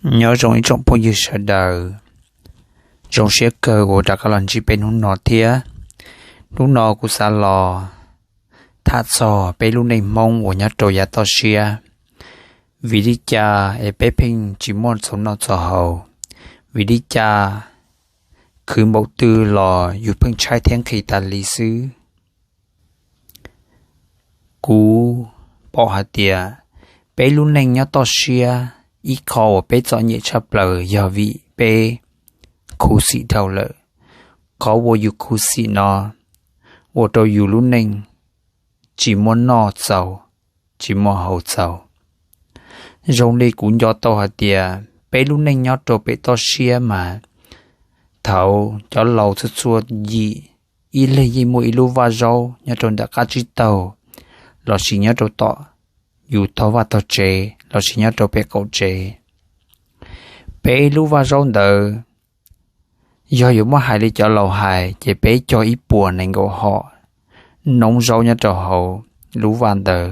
Nyob zoo ib tsoom phooj ywg sawv daws, zoo siab kawg uas rov qab los ntsib peb hnub no thiab. Hnub no kuv xav los tham txog peb lub neej Hmoob uas nyob rau yav toj siab, vim li cas es peb pheej tsis muaj txaus noj txaus haus, vim li cas khwv npaum twg los yus pheej tshaib thiab nqhis tas li xwb. Kuv pom hais tias peb lub neej nyob toj siab, ib qho uas peb txom nyem tshaj plaws yog vim peb khuv xim dhau lawm. Qhov uas yus khuv xim no ua rau yus lub neej tsis muaj noj txaus, tsis muaj haus txaus. Zoo li kuv nco tau hais tias peb lub neej nyob rau pem toj siab mas thaum cov laus txhua txhua yim, ib leeg yeej muaj ib lub vaj zaub nyob rau ntawm qab tsib taug, lossis nyob rau tom yus tog vaj tog tsev, lossis nyob rau pem qaum tsev. Peb lub vaj zaub ntawd, yog yuav muab hais li cov laus hais ces peb cog ib puas nees nkaum hom noob zaub nyob rau hauv lub vaj ntawd.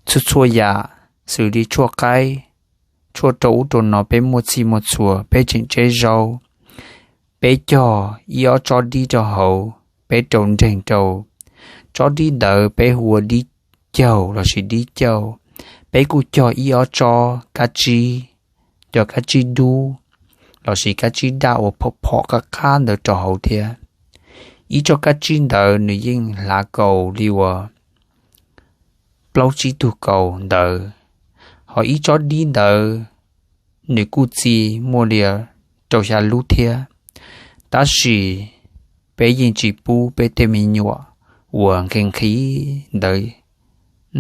Txhua txhua yam xws li tshuaj qaib, tshuaj rau ub rau no, peb muaj txhij muaj txhua, peb tseem tseb zaub, peb cog ib ob tsob dib rau hauv, peb rau nreeg rau. Tsob dib ntawd peb hu ua dib caug lossis dib cauj. Peb kuj cog ib ob tsob kab tsib, cov kab tsib dub lossis kab tsib daj uas phom phom qab qab ntawd rau hauv thiab. Ib tsob kab tsib ntawd nws yeej hlav kaus li uas plaub tsib tug kaus ntawd, ho ib tsob dib ntawd nws kuj txi muaj li rau xya lub thiab. Tab sis peb yeej tsis pub peb tej me nyuam uas nqhis nqhis ntawd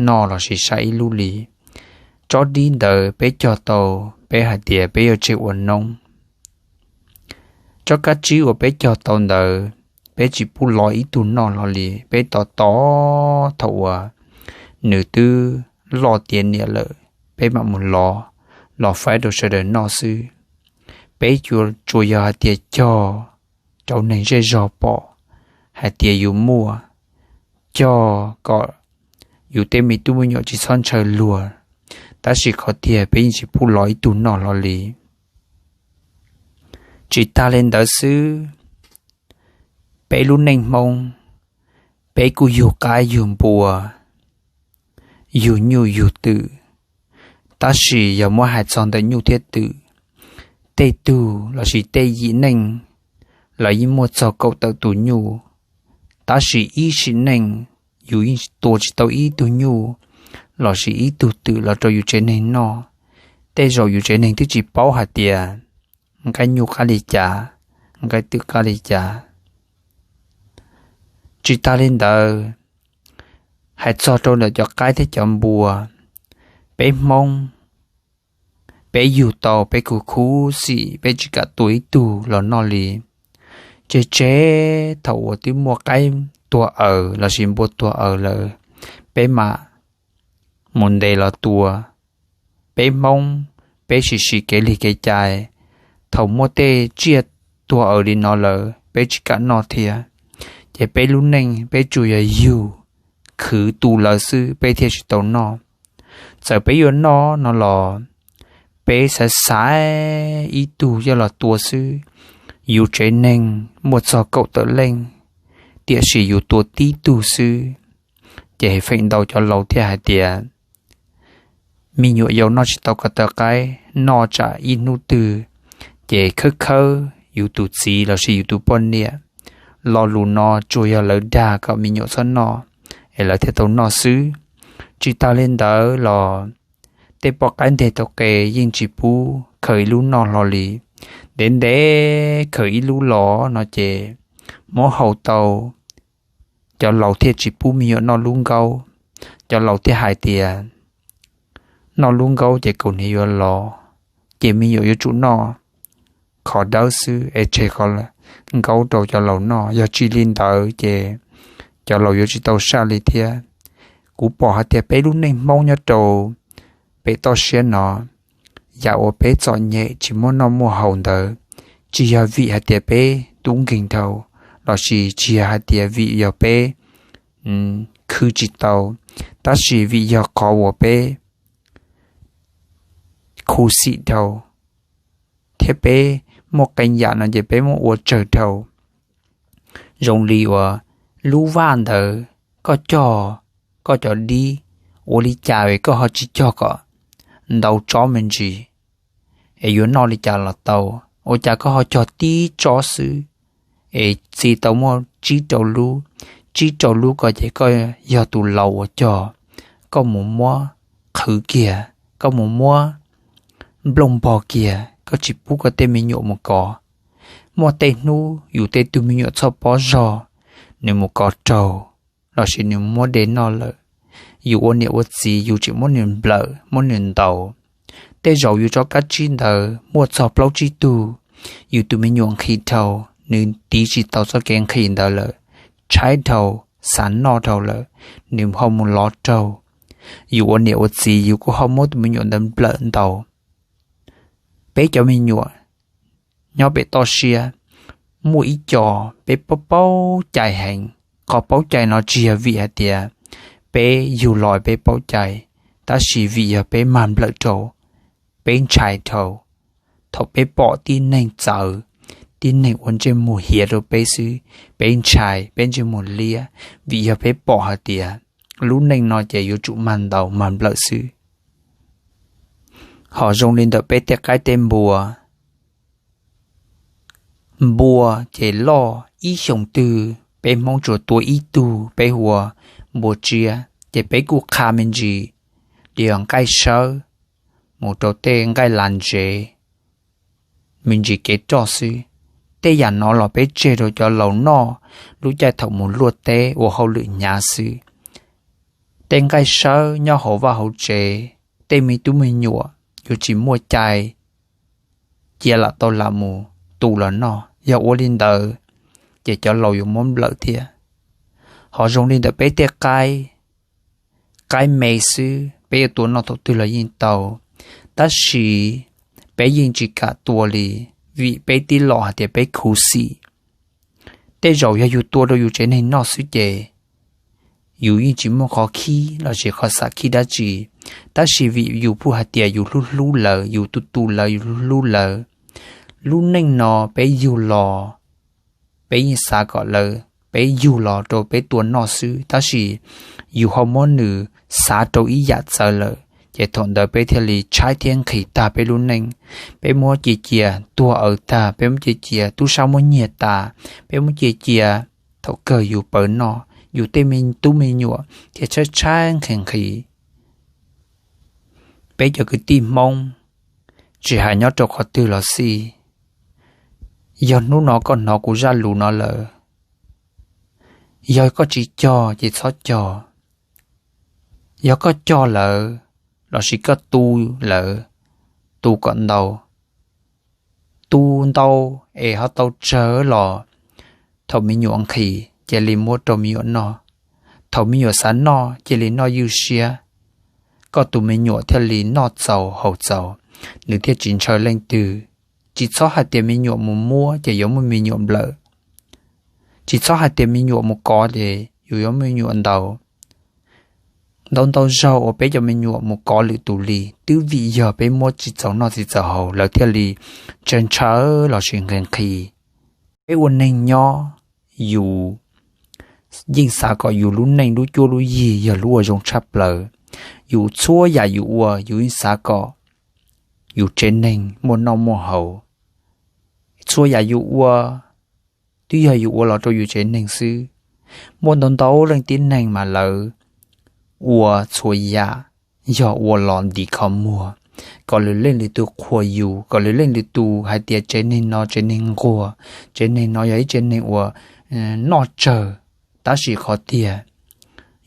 noj lossis saib ib lub li. Tsob dib ntawd peb cog tau, peb hais tias peb yuav tseg ua noob. Tsob kab tsib uas peb cog tau ntawd, peb tsis pub lov ib tug noj hlo li, peb tos tos thaum uas nws twb loj tiav niam lawm, peb mam mus lov, los faib rau sawv daws noj xwb. Peb tsuas yog hais tias cog rau neeg zej zog pom hais tias yus muaj, cog kom yus tej me tub me nyuam tsis txhob ntshaw luag, tab sis qhov tiag peb yeej tsis pub lov ib tug noj hlo li. Tsis tas li ntawd xwb, peb lub neej Hmoob, peb kuj yug qaib yug npua, yug nyuj yug twm, tab sis yog muab hais txog ntawm nyuj thiab twm, tej tug lossis tej yim neej lawv yeej muaj txog kaum tawm tus nyuj, tab sis ib sim neej yus yeej tua tsis tau ib tug nyuj lossis ib tug twm los rau yus tsev neeg noj. Tej zaum yus tsev neeg twb tsis paub hais tias nqaij nyuj qab li cas, nqaij twm qab li cas. Tsis tas li ntawd, hais txog rau ntawm cov qaib thiab cov npua, peb Hmoob, peb yug tau peb khuv khuv xim peb tsis kam tua ib tug los noj li. Tseg tseg thaum uas twb muaj qaib tuag aws lossis npua tuag aws lawm, peb mam mus ntes los tua. Peb Hmoob, peb sim siv kev lig kev cai, thaum muaj tej tsiaj tuag aws li no lawm peb tsis kam noj thiab. Ces peb lub neej peb tsuas yog yug khwv tu lawv xwb peb thiaj tsis tau noj. Txawm peb yuav noj no los peb xaiv xaiv ib tug coj los tua xwb. Yus tsev neeg muaj txog kaum tawm leej, tiam sis yus tua tib tug xwb. Ces feem ntau cov laus thiaj hais tias me nyuam yaus noj tsis tau ko taw qaib, noj tsam ib hnub twg ces khawb khawb yus tus txiv lossis yus tus poj niam. Lo lus no tsuas yog lawv dag kom me nyuam txhob noj, es lawv thiaj tau noj xwb. Tsis tas li ntawd los tej poj qaib nteg tau qe yeej tsis pub khaws ib lub noj hlo li. Ntev ntev khaws ib lub los no ces muab hau tau, cov laus thiaj tsis pub me nyuam noj lub nkaub. Cov laus thiaj hais tias noj lub nkaub ces kaus hniav yuav lov, ces me nyuam yuav tsum noj qhov dawb xwb es tseg qhov nkaub rau cov laus noj. Yog tsis li ntawd ces cov laus yuav tsis tau saj li thiab. Kuv pom hais tias peb lub neej Hmoob nyob rau pem toj siab no, yam uas peb txom nyem tsis muaj noj muaj haus ntawd, tsis yog vim hais tias peb tub nkeeg dhau, lossis tsis yog hais tias vim yog peb khwv tsis tau, tab sis vim yog qhov uas peb puj xim dhau, thiab peb muaj qee yam no ces peb muab ua tsawg dhau. Zoo li uas lub vaj ntawd koj cog koj cov dib, ua li cas es koj ho tsis cog kom ntau tsob me ntsis, es yuav noj li cas los tau, ua cas koj ho cog tib tsob xwb, es txi tau muaj tsib rau lub, tsib rau lub ko ces koj yog tus laus uas cog, koj mus muab qhwv kiag, koj mus muab nplooj npog kiag, koj tsis pub koj tej me nyuam mus kov. Muaj tej hnub yus tej tug me nyuam txhoj pob zog, nws mus kov raug, lossis nws muab de noj lawm, yus ua niam ua txiv yus tseem muab nws nplawm muab nws ntaus. Tej zaum yus tso kab tsib ntawd muaj txog plaub tsib tug, yus tus me nyuam nqhis dhau, nws tiv tsis tau txoj kev nqhis ntawd lawm, tshaib dhau, xav noj dhau lawm, nws ho mus lov raug. Yus ua niam ua txiv yus kuj ho muab tus me nyuam ntawd nplawm ntaus. Peb cov me nyuam nyob pem toj siab, muaj ib co peb paub paub cai heev. Qhov paub cai no tsis yog vim hais tias peb yug los peb paub cai, tab sis vim yog peb mag nplawm rau, peb ntshai dhau. Thaum peb pom tib neeg txawv, tib neeg ua ntsej muag hiav rau peb xwb, peb ntshai, peb ntsej muag liab, vim yog peb pom hais tias lub neej no ces yuav tsum mag ntaus mag nplawm xwb. Ho zoo li ntawm peb tej qaib tej npua, npua ces loj ib xyoos twg peb Hmoob tsuas tua ib tug peb hu ua npua tsiab, ces peb kuj qha me ntsis li nqaij sawb mus rau tej nqaij las ntsev me ntsis kev roj xwb. Tej yam no los peb tseg rau cov laus noj lub caij thaum mus luaj teb ua hauj lwm hnyav xwb. Tej nqaij sawb nyob hauv vaj hauv tsev, tej me tub me nyuam yuav tsis muaj cai cia lam tau lam mus tu los noj. Yog ua li ntawd, ces cov laus yuav muab nplawm thiab. Ho zoo li ntawm peb tej qaib, qaib me xwb peb yuav tua noj thaum twg los yeej tau, tab sis peb yeej tsis kam tua li, vim peb tib los hais tias peb khuv xim. Tej zaum yog yus tua rau yus tsev neeg noj xwb ces yus yeej tsis muaj qhov khib lossis qhov xav khib dab tsi, tab sis vim yus pheej hais tias yus hlub hlub lawv, yus tu tu lawv, yus hlub hlub lawv. Lub neej no peb yug los, peb yeej xav kom lawv, peb yug los rau peb tua noj xwb, tab sis yus ho muab nws xav rau ib yam txawv lawm, ces thaum ntawd peb thiaj li tshaib thiab nqhis tag peb lub neej. Peb muab cia cia tuag aws tag, peb muab cia cia tub sab muab nyiag tas, peb muab cia cia thaum kawg yus pawv noj, yus tej me tub me nyuam thiaj tshaib tshaib nqhis nqhis. Peb cov kwv tij Hmoob, tsis hais nyob rau qhov twg los xij, yog hnub no koj hnov kuv zaj lus no lawm, yog koj tsis cog ces txhob cog. Yog koj cog lawm lossis koj tu lawm, tu kom ntau. Tu ntau es ho tau tsawg los thaum me nyuam nqhis cia li muab rau me nyuam noj. Thaum me nyuam xav noj cia li noj ywj siab, koj tus me nyuam thiaj li noj txaus haus txaus, nws thiaj tsis ntshaw leej twg. Tsis txhob hais tias me nyuam mus muab ces yuav muaj me nyuam nplawm. Tsis txhob hais tias me nyuam mus kov ces yus yuav muaj me nyuam ntaus. Ntau ntau zaug uas peb cov me nyuam mus kov lwm tus li twb vim yog peb muab tsis txaus noj tsis txaus haus lawv thiaj li ntshaw ntshaw lossis nqhis nqhis. Peb ua neeg nyob, yus yeej xav kom yus lub neej lub cuab lub yig yog lub uas zoo tshaj plaws. Yus txhua yam yus ua yus yeej xav kom yus tsev neeg muaj noj muaj haus. Txhua yam yus ua twb yog yus ua los rau yus tsev neeg xwb. Muaj ntau ntau leej tib neeg mas lawv ua txhua yam yog ua los ntim kho muag, kom lwm leej lwm tus qhuas yus, kom lwm leej lwm tus hais tias tsev neeg no tsev neeg nquag, tsev neeg no yog ib tsev neeg uas noj tsawg, tab sis qhov tiag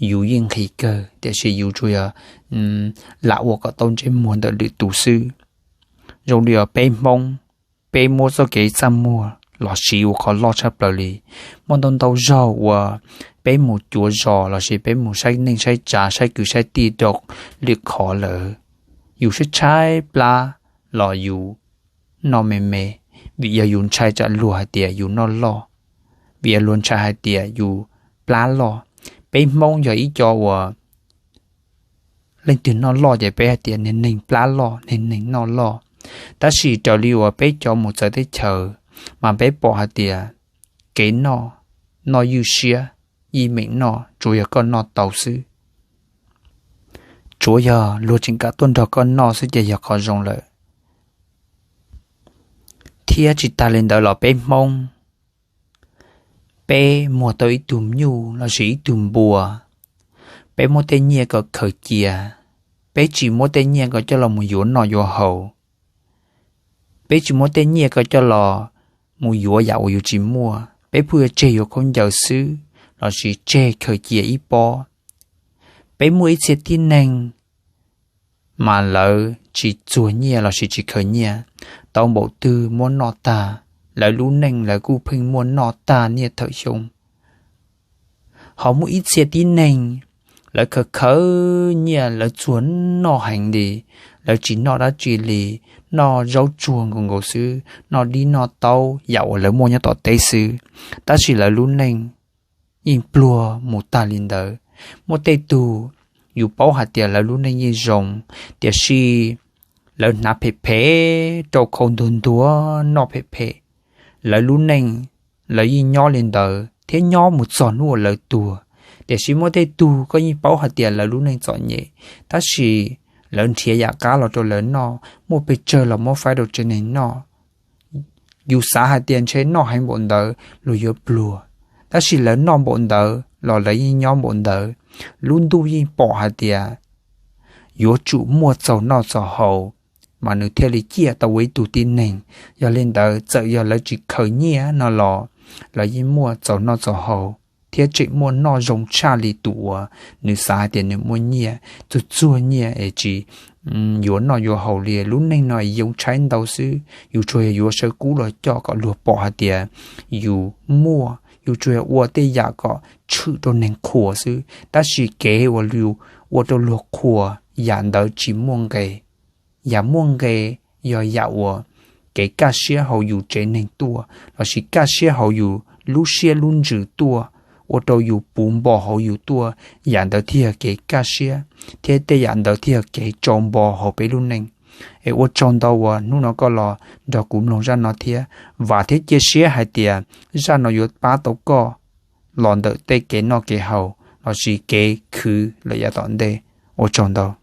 yus yeej nqhis kawg tiam sis yus tsuas yog lam ua kom tau ntsej muag ntawm lwm tus xwb. Zoo li uas peb Hmoob, peb muab txoj kev txaj muag los siv ua qhov loj tshaj plaws li. Muaj ntau ntau zaug uas peb mus cuav zos lossis peb mus saib neej saib tsav saib kwv saib tij rau lwm qhov lawm, yus tshaib tshaib plab los yus noj me me, vim yog yus ntshai tsam luag hais tias yus noj loj, vim yog luag ntshai hais tias yus plab loj. Peb Hmoob yog ib co uas Leej twg noj loj ces peb hais tias niag neeg plab loj, niag neeg noj loj. Tab sis raws li uas peb cov mus txawv teb chaws, mas peb pom hais tias kev noj, noj ywj siab, yeej meem noj, tsuav yog koj noj tau xwb. Tsuav yog luag tseem kam tuaj nrog koj noj xwb ces yog qhov zoo lawm. Thiab tsis tas li ntawd los peb Hmoob, peb muag tau ib tug nyuj lossis ib tug npua, peb muab tej nyiaj kom khaws cia, peb tsis muab tej nyiaj ko coj los mus yuav noj yuav haus. Peb tsis muab tej nyiaj ko coj los mus yuav yam uas yus tsis muaj, peb pheej yuav tseg yuav khaub ncaws xwb, lossis tseg khaws cia ib pob. Peb muaj ib txhia tib neeg mas lawv tsis txuag nyiaj lossis tsis khaws nyiaj, tau npaum twg muab noj tag, lawv lub neej lawv kuj pheej muaj noj tag niaj thawm xyoo. Ho muaj ib txhia tib neeg, lawv khaws khaws nyiaj lawv txuag noj heev li, lawv tsis noj dab tsi li, noj zaub tsuag nkaus nkaus xwb, noj dib noj taub yam uas lawv muaj nyob tom teb xwb, tab sis lawv lub neej yeej pluag mus tag li ntawd. Muaj tej tug yus paub hais tias lawv lub neej yeej zoo, tiam sis lawv hnav phem phem, rau khau ntuag ntuag, noj phem phem, lawv lub neej lawv yeej nyob li ntawd thiab nyob mus txog hnub uas lawv tuag. Tiam sis muaj tej tug koj yeej paub hais tias lawv lub neej txom nyem, tab sis lawv nrhiav yam qab los rau lawv noj, muaj pes tsawg los muab faib rau tsev neeg noj. Yus xav hais tias ntshe noj heev npaum ntawd luag yuav pluag, tab sis lawv noj npaum ntawd los lawv yeej nyob npaum ntawd. Lub ntuj yeej pom hais tias yuav tsum muaj txaus noj txaus haus, mas nws thiaj li ciaj tau ua ib tug tib neeg. Yog li ntawd txawm yog lawv tsis khaws nyiaj no los lawv yeej muaj txaus noj txaus haus, thiab tseem muaj noj zoo tshaj li tus uas nws xav hais tias nws muaj nyiaj, txuag txuag nyiaj es tsis yuav noj yuav haus li. Lub neej no yoo tshaib ntau xwb, yus tsuas yog yuav sawv kub los coj kom luag pom hais tias yus muaj, yus tsuas yog ua tej yam kom tshwm rau neeg qhuas xwb, tab sis kev uas yus ua rau luag qhuas, yam ntawd tsis muaj nqe. Yam muaj nqe yog yam uas kev kaj siab hauv yus tsev neeg tuaj, lossis kaj siab hauv yus lub siab lub ntsws tuaj, ua rau yus puv npo hauv yus tuaj, yam ntawd thiaj yog kev kaj siab, thiab tej yam ntawd thiaj yog kev tsau npo hauv peb lub neej. Es ua tsaug ntau uas hnub no koj los nrog kuv mloog zaj no thiab, vam thiab cia siab hais tias zaj no yuav pab tau koj los ntawm tej kev noj kev haus lossis kev khwv lawm yav tom ntej. Ua tsaug ntau.